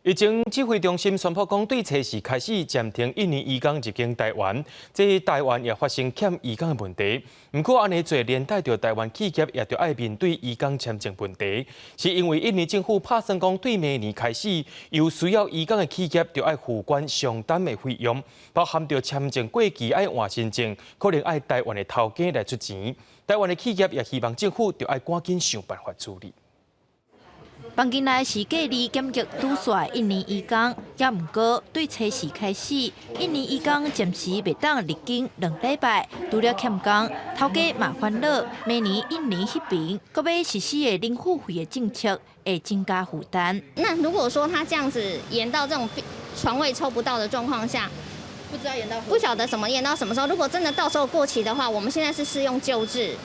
疫情指揮中心宣布講，對初四開始暫停印尼移工入境台灣，這台灣也發生欠移工的問題。毋過按呢做連帶著台灣企業也著愛面對移工簽證問題，是因為印尼政府拍算講，對明年開始，有需要移工的企業著愛負擔相當的費用，包含著簽證過期愛換新證，可能愛台灣的頭家來出錢。台灣的企業也希望政府著愛趕緊想辦法處理。房間內是隔離檢疫拄煞印尼移工，也毋過對初四開始，印尼移工暫時袂當入境兩禮拜，除了欠工，頭家嘛煩惱。明年印尼彼邊閣欲實施的零付費的政策，會增加負擔。那如果說他這樣子延到這種床位抽不到的狀況下，不知道延到不曉得怎麼延到什麼時候。如果真的到時候過期的話，我們現在是適用舊制。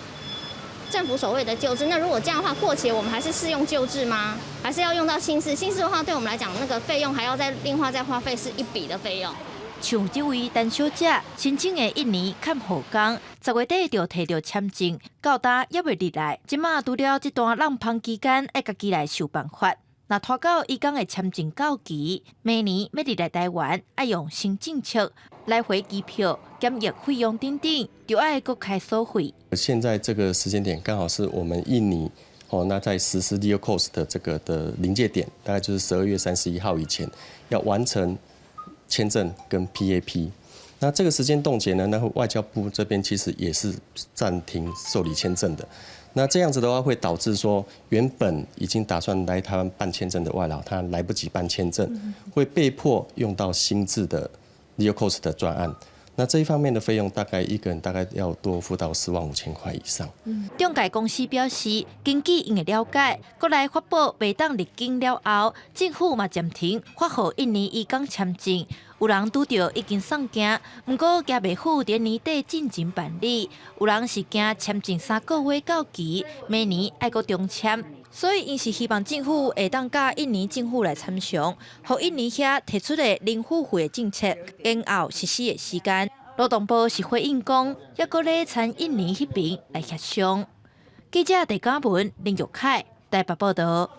政府所謂的舊制，那如果這樣的話過期，我們還是適用舊制嗎？還是要用到新制？新制的話，對我們來講，那個費用還要再另外再花費，是一筆的費用。像這位陳小姐申請的印尼看護工，10月底就提著簽證，到今猶未入來。這馬除了這段櫳芳期間，愛家己來想辦法。若拖到移工的簽證到期，明年欲入來台灣，愛用新政策，來回機票、檢疫費用等等，就愛閣開所費。現在這個時間點剛好是我們印尼哦，那在實施 zero cost 的這個的臨界點，大概就是12月31號以前要完成簽證跟 PAP。那這個時間凍結呢，那外交部這邊其實也是暫停受理簽證的。那這樣子的話，會導致說原本已經打算來台灣辦簽證的外勞，他來不及辦簽證，會被迫用到新制的 zero cost 的專案。那這一方面的費用，大概一個人大概要多付到4萬5千塊以上。中介公司表示，根據𪜶的了解，國內發布袂當入境了後，政府嘛暫停發予印尼移工簽證。有人拄著已經送件，毋過驚袂赴佇年底進前辦理；有人是驚簽證3個月到期，明年愛閣重簽。所以，𪜶是希望政府會當佮印尼政府來參詳，予印尼遐提出的零付費的政策，延後實施的時間。勞動部是回應講，猶閣咧參印尼彼邊來協商。記者鄭嘉文、林玉凱台北報道。